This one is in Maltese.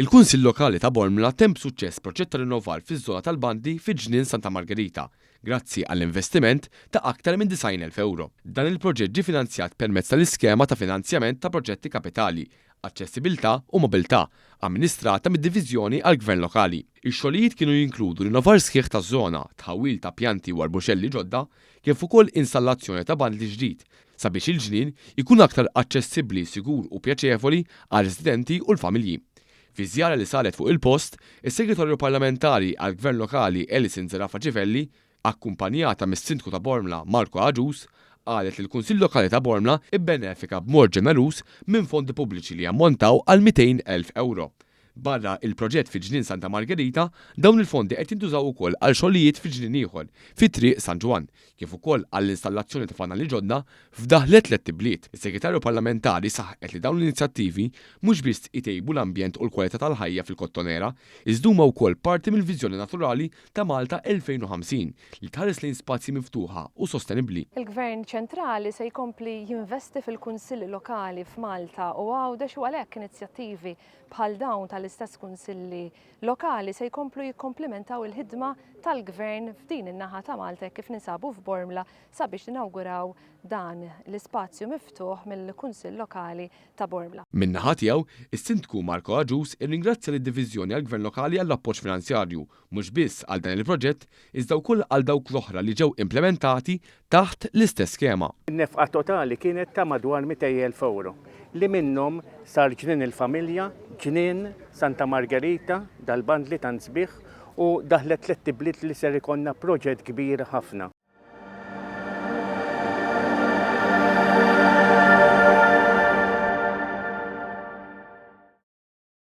Il-Kunsill Lokali ta' Bormla temm b'suċċess proġett ta' rinnovar fiż-żona tal-Bandi fi Ġnien Santa Margherita, grazzi għall-investiment ta' aktar minn 90,000 ewro. Dan il-proġett ġie finanzjat permezz tal-Iskema ta' Finanzjament ta' Proġetti Kapitali, Aċċessibilità u Mobilità, amministrata mid-Diviżjoni għall-Gvern Lokali. Ix-xogħlijiet kienu jinkludu rinnovar sħiħ taż-żona, tħawwil ta' pjanti u arbuxelli ġodda, kif ukoll installazzjoni ta' bandli ġdid, sabiex il-ġnien ikun aktar aċċessibbli, sigur u pjaċevoli għar-residenti u l-familji. Fi żjara li saret fuq il-post, is-Segretarju Parlamentari għall-Gvern Lokali Alison Zerafa Civelli, akkumpanjata mis-Sindku ta' Bormla Marco Agius, qalet li l-Kunsill Lokali ta' Bormla bbenefika b'mod ġeneruż minn fondi pubbliċi li jammontaw għal 200,000 ewro. Barra il-proġett fi Ġnien Santa Margherita, dawn il-fondi qed jintużaw ukoll għal xogħlijiet fi ġnien ieħor, fi Triq San Ġwann, kif ukoll għall-installazzjoni ta' fanali ġodda f'daħlet tlett ibliet. Is-Segretarju Parlamentari saħqet li dawn l-inizjattivi mhux biss itejbu l-ambjent u l-kwalità tal-ħajja fil-Kottonera, iżda huma wkoll parti mill-viżjoni naturali ta' Malta 2050 li tħares lejn spazji miftuħa u sostenibbli. Il-Gvern ċentrali se jkompli jinvesti fil-kunsilli lokali f'Malta u Għawdex u għalhekk inizjattivi bħal dawn tal-istess kunsilli lokali se jkomplu jikkomplimentaw il-ħidma tal-Gvern f'din in-naħa ta' Malta hekk kif ninsabu f'Bormla sabiex ninawguraw dan l-ispazju miftuħ mill-Kunsill Lokali ta' Bormla. Min-naħa tiegħu, is-Sindku Marco Agius irringrazzja lid-Diviżjoni għall-Gvern Lokali għall-appoġġ finanzjarju, mhux biss għal dan il-proġett, iżda wkoll għal dawk l-oħra li ġew implementati taħt l-istess skema. In-nefqa totali kienet ta' madwar 200,000 ewro, li minnhom sar Ġnien il-Familja, Ġnien Santa Margherita, dal-bandli tant sbieħ, u daħlet tlett ibliet li ser ikollna proġett kbir ħafna.